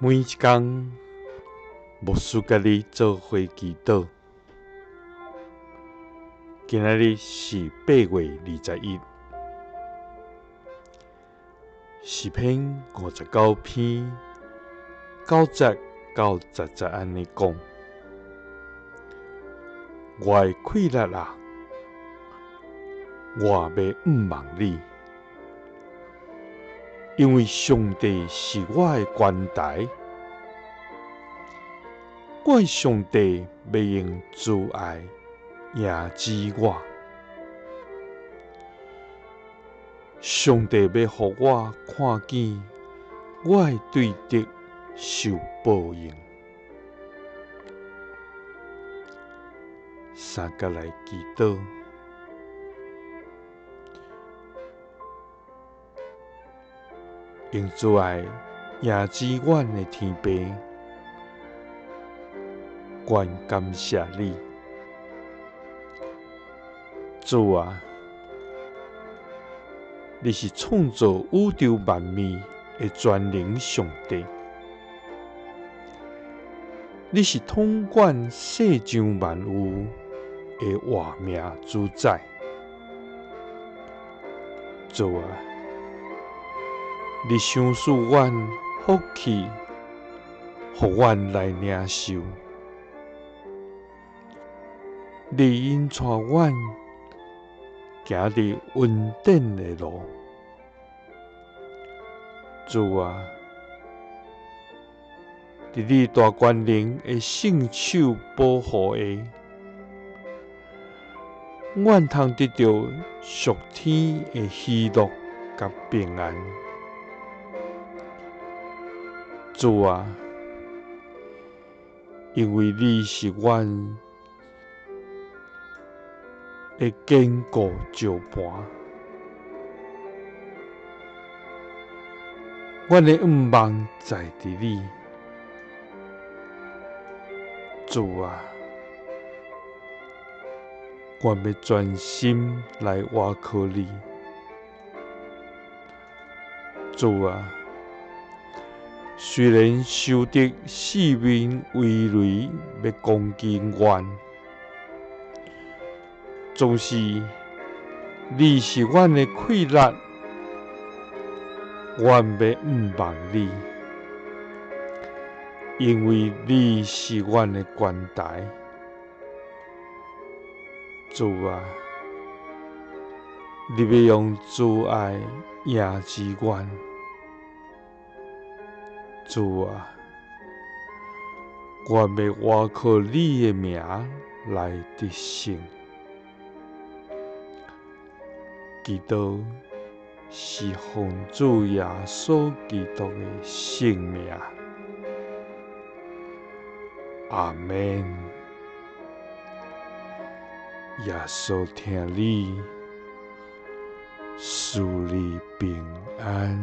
每一工，牧师佮你做伙祈祷。今仔日是8月21，诗篇59篇9节到10节按呢讲：我的气力啊，我欲向望你，因为上帝是我的悬台，我的上帝欲用慈爱迎接我，上帝欲予我看见我的对敌受报应。三角来祈祷。用慈爱迎接阮的天父，阮感谢你，主啊，你是创造宇宙万物的全能上帝，你是统管世上万有的活命主宰，主啊，你赏赐阮福气，予阮来领受。你引带阮行伫恩典的路，主啊，伫你大权能的圣手保护下，阮通得著属天的喜乐佮平安。主啊，因为你是阮的坚固石磐，阮的向望在伫你。主啊，阮欲专心来倚靠你。主啊，虽然仇敌四面围雷欲攻击阮，总是你是阮的气力，阮欲向望你，因为你是阮的悬台。主啊，你欲用慈爱迎接阮。主啊，我欲倚靠你的名来得胜。祈祷是奉主耶稣基督的圣名。阿们。耶稣疼你，赐你平安。